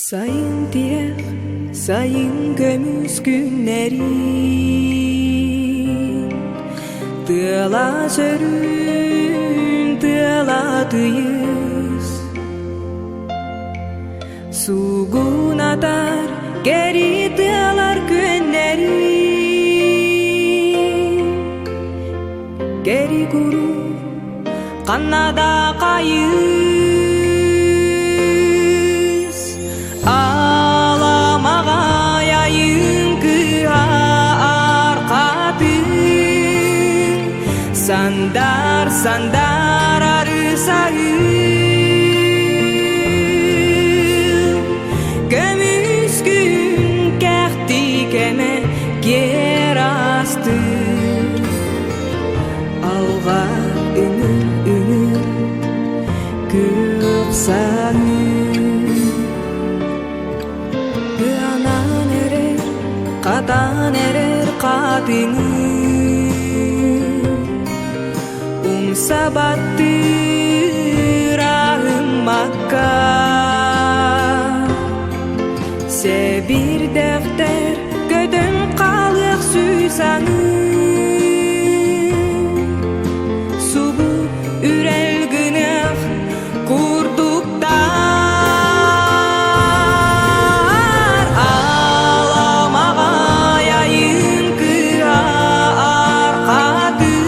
Сайын тиэх, сайын көмүс күннэрин Тыала сөрүүн, тыала тыйыс Сугунатар кэри тыалар күөннэрин Кэри куру ханна да хайыс Аламаҕай айыҥ кыһа арқатын Сандар сандар арысаһын Көмүс күн кэхти кэмэ киэр астын Алға үҥүр үҥүр күөх саҥын Ыанан эрэр, хатан эрэр хатыҥын Умса баттыыр аһыммакка Сэбирдэхтэр көтөн хаалыах сүүс аҥыы Субу үрэл гыныах курдуктар Аламаҕай айын кыра арқатын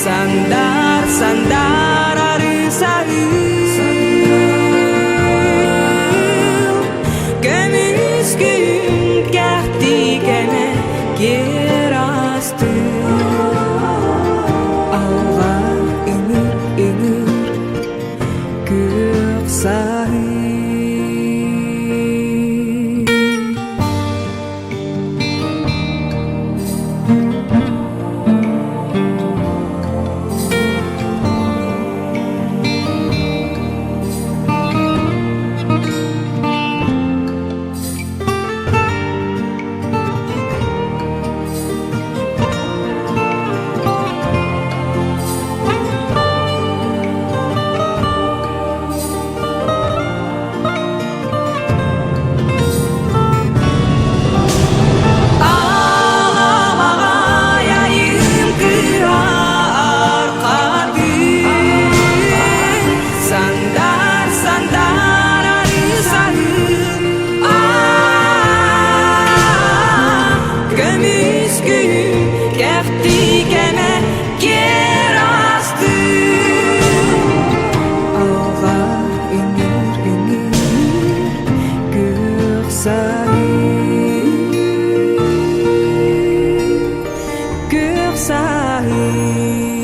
Сандар сандар арысаһын Көмүс күн кэхтии кэмэ киэр астын Алға үҥүр үҥүр күөх саһыы Аламаҕай айым кыһар хатыҥ Сандар сандар арыысаһын Көмүс күн кэхтии кэмэ киэр астын Алға үҥүр үҥүр күөх сайын күөх сайын.